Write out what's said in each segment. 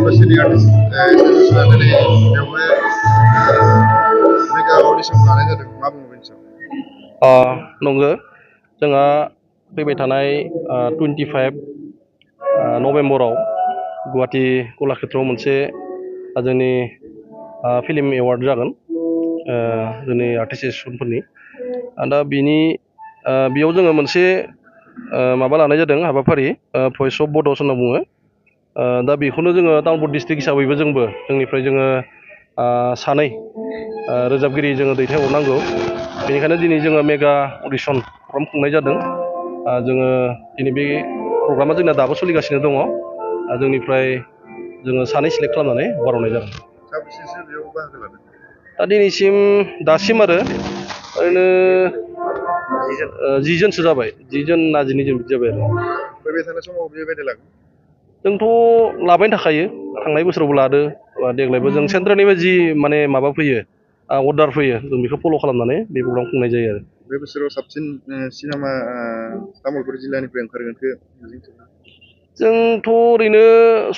बोसोरनि आर्टिस्ट एसोसिएसना दिनै बेवहाय मेगा अडिसन लानाय जादों मा बुङो बेनि सायाव? नंगौ जोंहा फैबाय थानाय 25 नभेम्बराव गुवाहाटी कलाक्षेत्रआव मोनसे जोंनि फिल्म एवार्ड जागोन जोंनि आर्टिस्ट एसोसिएसनफोरनि दा बेयाव जोङो मोनसे माबा लानाय जादों हाबाफारि भइस अफ बड'स होनना बुङो दा बेखौनो जोङो तामुलपुर डिस्ट्रिक्ट हिसाबैबो जोंनिफ्राय जोङो सानै रोजाबगिरि जोङो दैथायहरनांगौ बेनिखायनो दिनै जोङो मेगा अडिसन प्रग्राम खुंनाय जादों जोङो दिनै बे प्रग्रामा जोंना दाबो सोलिगासिनो दङ जोंनिफ्राय जोङो सानै सिलेक्ट खालामनानै हगारहरनाय जादों। साबेसेसो बेयाव बाहागो लादों? दा दिनैसिम दासिम आरो ओरैनो 10 जनसो जाबाय 10 जन ना 12 जन बिदि जाबाय आरो फैबाय थानाय समाव बेबायदि लागोन जोंथ' लाबाय थाखायो थांनाय बोसोरावबो लादो देग्लायबो जों सेन्ट्रेलनिफ्राय जि माने माबा फैयो अर्डार फैयो जों बेखौ फल' खालामनानै बे प्रग्राम खुंनाय जायो आरो बे बोसोराव साबसिन सिनेमा तामुलपुर जिल्लानिफ्राय ओंखारगोनखौ मिजिंथिदों। जोंथ' ओरैनो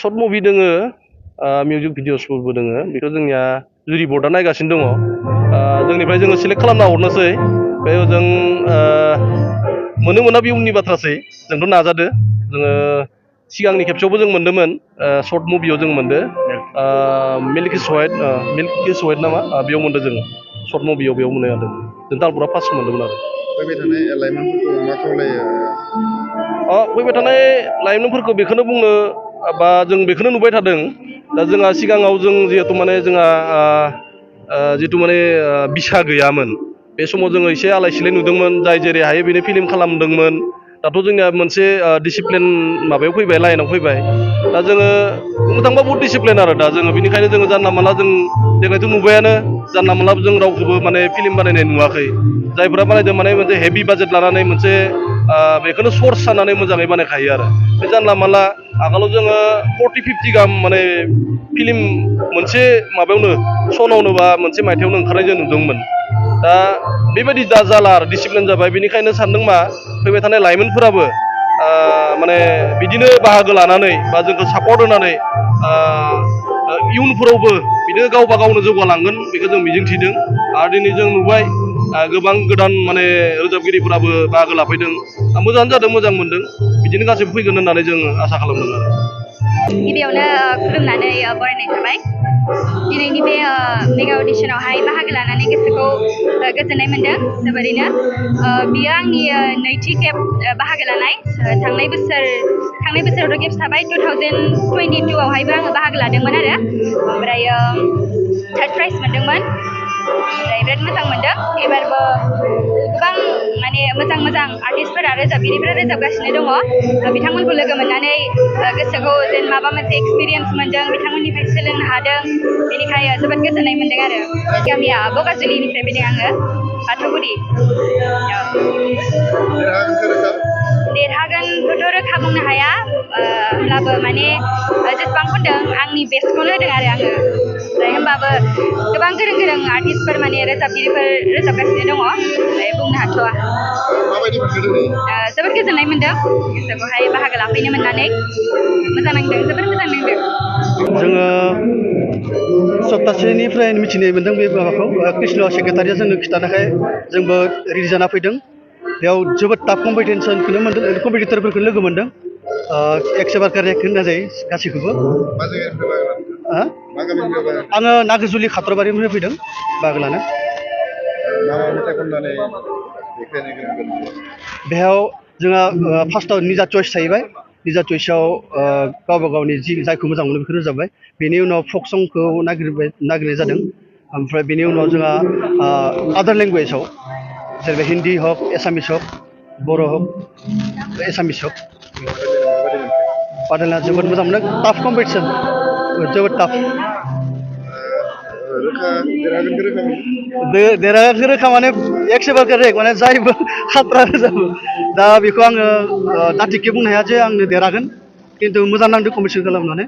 सर्ट मुभि दोङो मिउजिक भिडिअसफोरबो दोङो बेखौ जोंनिया जुरि बर्डआ नायगासिनो दङ जोंनिफ्राय जोङो सिलेक्ट खालामना हरनोसै बेयाव जों मोनो मोना बे उननि बाथ्रासै जोंथ' नाजादो जोङो सिगांनि खेबसेयावबो जों मोन्दोंमोन सर्ट मुभियाव जों मोनदो मिल्क इज वाइट नामा बेयाव मोन्दों जों सर्ट मुभियाव बेयाव मोननो हादों जों तामुलपुरा फार्स्ट मोन्दोंमोन आरो फैबाय थानाय लाइमोनफोरखौ मा खावलायो? फैबाय थानाय लाइमोनफोरखौ बेखौनो बुंनो बा जों बेखौनो नुबाय थादों दा जोंहा सिगाङाव जों जिहेतु माने जोंहा जितु माने बिसा गैयामोन बे समाव जोङो एसे आलाय सिलाय नुदोंमोन जाय जेरै हायो बेनो फिल्म खालामदोंमोन दाथ' जोंनिया मोनसे डिसिप्लिन माबायाव फैबाय लाइनाव फैबाय दा जोङो बुंनो थाङोबा बहुत डिसिप्लिन आरो दा जोङो बेनिखायनो जोङो जानला मानला जों देग्लायथ' नुबायानो जानला मानला जों रावखौबो माने फिल्म बानायनाय नुवाखै जायफोरा बानायदों माने मोनसे हेभि बाजेट लानानै मोनसे बेखौनो सर्स साननानै मोजाङै बानायखायो आरो बे जानला मानला आगोलाव जोङो 40-50 गाहाम माने फिल्म मोनसे माबायावनो सनावनो बा मोनसे मायथाइयावनो ओंखारनाय जों नुदोंमोन दा बेबायदि दा जाला आरो डिसिप्लिन जाबाय बेनिखायनो सानदों मा फैबाय थानाय लाइमोनफोराबो माने बिदिनो बाहागो लानानै बा जोंखौ सापर्ट होनानै इयुनफोरावबो बिदिनो गावबा गावनो जौगालांगोन बेखौ जों मिजिंथिदों आरो दिनै जों नुबाय गोबां गोदान माने रोजाबगिरिफोराबो बाहागो लाफैदों मोजाङानो जादों मोजां मोनदों बिदिनो गासैबो फैगोन होननानै जों आसा खालामदों आरो गिबियावनो खुलुमनानै बरायनाय थाबाय दिनैनि बे मेगा अडिशनावहाय बाहागो लानानै गोसोखौ गोजोननाय मोन्दों जोबोरैनो बियो आंनि नैथि खेब बाहागो लानाय थांनाय बोसोरावथ' खेबसे थाबाय 2022आवहायबो आङो बाहागो लादोंमोन आरो ओमफ्रायो थार्ड प्राइज मोन्दोंमोन ओमफ्राय बिराद मोजां मोन्दों एबारबो गोबां माने मोजां आर्टिस्टफोरा रोजाबगिरिफोरा रोजाबगासिनो दङ बिथांमोनखौ लोगो मोननानै गोसोखौ जेन माबा मोनसे एक्सपिरियेन्स मोन्दों बिथांमोननिफ्राय सोलोंनो हादों बेनिखाय जोबोद गोजोननाय मोन्दों आरो गामिया बगाजुलिनिफ्राय फैदों आङो बाथौगुरि देरहागोनखौथ' रोखा बुंनो हाया होमब्लाबो माने जेसेबां खनदों आंनि बेस्टखौनो होदों आरो आङो ओमफ्राय होमबाबो गोबां गोरों आर्टिस्टफोर माने रोजाबगिरिफोर रोजाबगासिनो दङ ओमफ्राय बुंनो हाथ'वा जोबोद गोजोननाय मोन्दों गोसोखौहाय बाहागो लाफैनो मोननानै मोजां नांदों जोबोद मोजां नांदों जोङो सप्तासेनिफ्राय मिथिनो मोन्दों बे माबाखौ कृष्ण सेक्रेटारिया जोंनो खिन्थानायखाय जोंबो रेडि जाना फैदों बेयाव जोबोद टाफ कम्पिटिसनखौनो मोन्दों कम्पिटिटरफोरखौ लोगो मोन्दों एक्सेबार कारेक्ट होननाय जायो गासैखौबो आङो नागाजुलि खात्रबारिनिफ्राय फैदों बाहागो लानो बेयाव जोंहा फार्स्टआव निजा चइस थाहैबाय निजा चइसआव गावबा गावनि जायखौ मोजां मोनो बेखौ रोजाबबाय बेनि उनाव फक संखौ नागिरनाय जादों ओमफ्राय बेनि उनाव जोंहा आदार लेंगुवेजाव जेरै हिन्दी हक एसामिस हक बर' हक एसामिस हक बादायलायना जोबोद मोजां मोनो टाफ कम्पिटिसन जोबोद टाफ देरहागोन रोखा माने एक्सेबार कारेक्ट माने जायबो खात्रा रोजाबो दा बेखौ आङो दाथिके बुंनो हाया जे आंनो देरहागोन खिन्थु मोजां नांदों कम्पिटिसन खालामनानै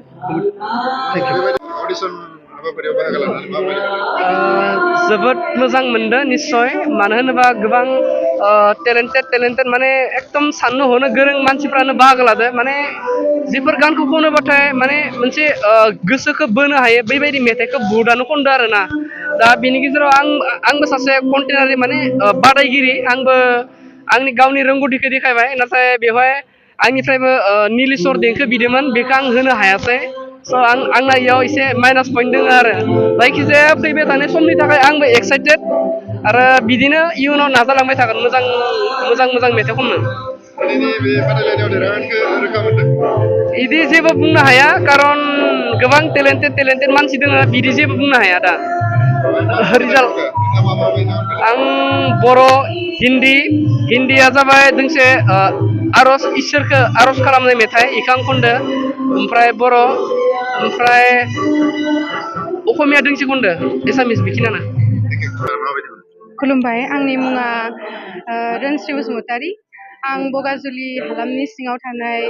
जोबोद मोजां मोनदों निस्सय मानो होनोबा गोबां टेलेन्टेड माने एकदम साननो हनो गोरों मानसिफ्रानो बाहागो लादो माने जिफोर गानखौ खनोबाथाय माने मोनसे गोसोखौ बोनो हायो बेबायदि मेथाइखौ बुहुदानो खनदो आरोना दा बिनि गेजेराव आंबो सासे कन्टेनारि माने बादायगिरि आंबो आंनि गावनि रोंगौथिखौ देखायबाय नाथाय बेवहाय आंनिफ्रायबो नीलेश्वर देंखो बिदोंमोन बेखौ आं होनो हायासै स' आंना इयाव एसे माइनास पइन्ट दङ आरो जायखिजाया फैबाय थानाय समनि थाखाय आंबो एक्साइटेड आरो बिदिनो इयुनाव नाजालांबाय थागोन मोजां मेथाइ खननो दिनैनि बे बादायलायनायाव देरहागोनखौ रोखा मोनदों बिदि जेबो बुंनो हाया खारन गोबां टेलेन्टेड मानसि दङ बिदि जेबो बुंनो हाया दा रिजाल्ट आं बर' हिन्दीया जाबाय दोंसे आर'ज इसोरखौ आर'ज खालामनाय मेथाइ इखौ आं खनदो ओमफ्राय बर' ओमफ्राय असमिया दोंसे खनदो एसामिस बेखिनियानो खुलुमबाय आंनि मुङा रोनस्रि बसुमतारी आं बगाजुलि हालामनि सिङाव थानाय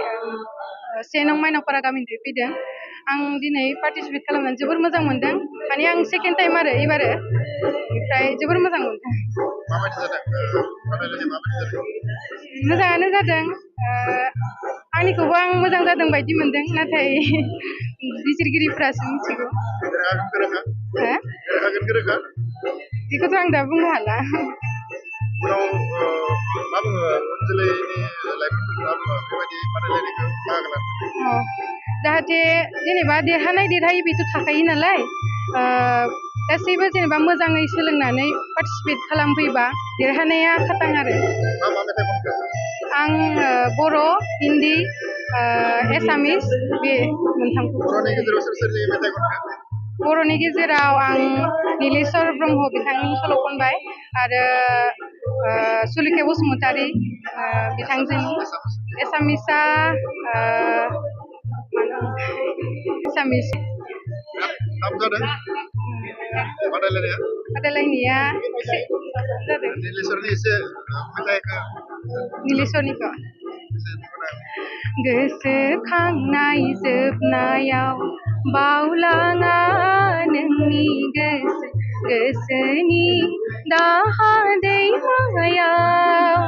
1 नं माइनावपारा गामिनिफ्राय फैदों आं दिनै पार्टिसिपेट खालामनानै जोबोर मोजां मोनदों माने आं सेकेन्ड टाइम आरो एबारो ओमफ्राय जोबोर मोजां मोनदों मोजाङानो जादों आंनिखौबो आं मोजां जादों बायदि मोनदों नाथाय बिजिरगिरिफोरासो मिथिगौ बेखौथ' आं दा बुंनो हाला उनाव मा बुङो उन जोलैनि लाइमोनफोरखौ मा बुङो बेबायदि बादायलायनायखौ बाहागो लानो जाहाथे जेनेबा देरहायै बेथ' थाखायो नालाय गासैबो जेनेबा मोजाङै सोलोंनानै पार्टिसिपेट खालामफैबा देरहानाया खाथां आरो मा मेथाइ खनखो आं बर' हिन्दी एसामिस बे मोनथामखौ बर'नि गेजेराव सोरनि मेथाइ खनखो बर'नि गेजेराव आं नीलेश्वर ब्रह्म बिथांनि सल' खनबाय आरो सुलेखा बसुमतारी बिथांजोनि एसामिसआ एसामिस थाब जादों बादायलायनाया एसे जादों नीलेश्वरनि एसे मेथाइखौ नीलेश्वरनिखौ गोसोखांनाय जोबनायाव बावलाङा नोंनि गोसोनि दाहा दैमायाव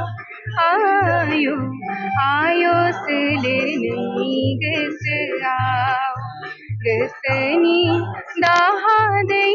आय' सोलेर नोंनि गोसोआव गोसोनि दाहा दै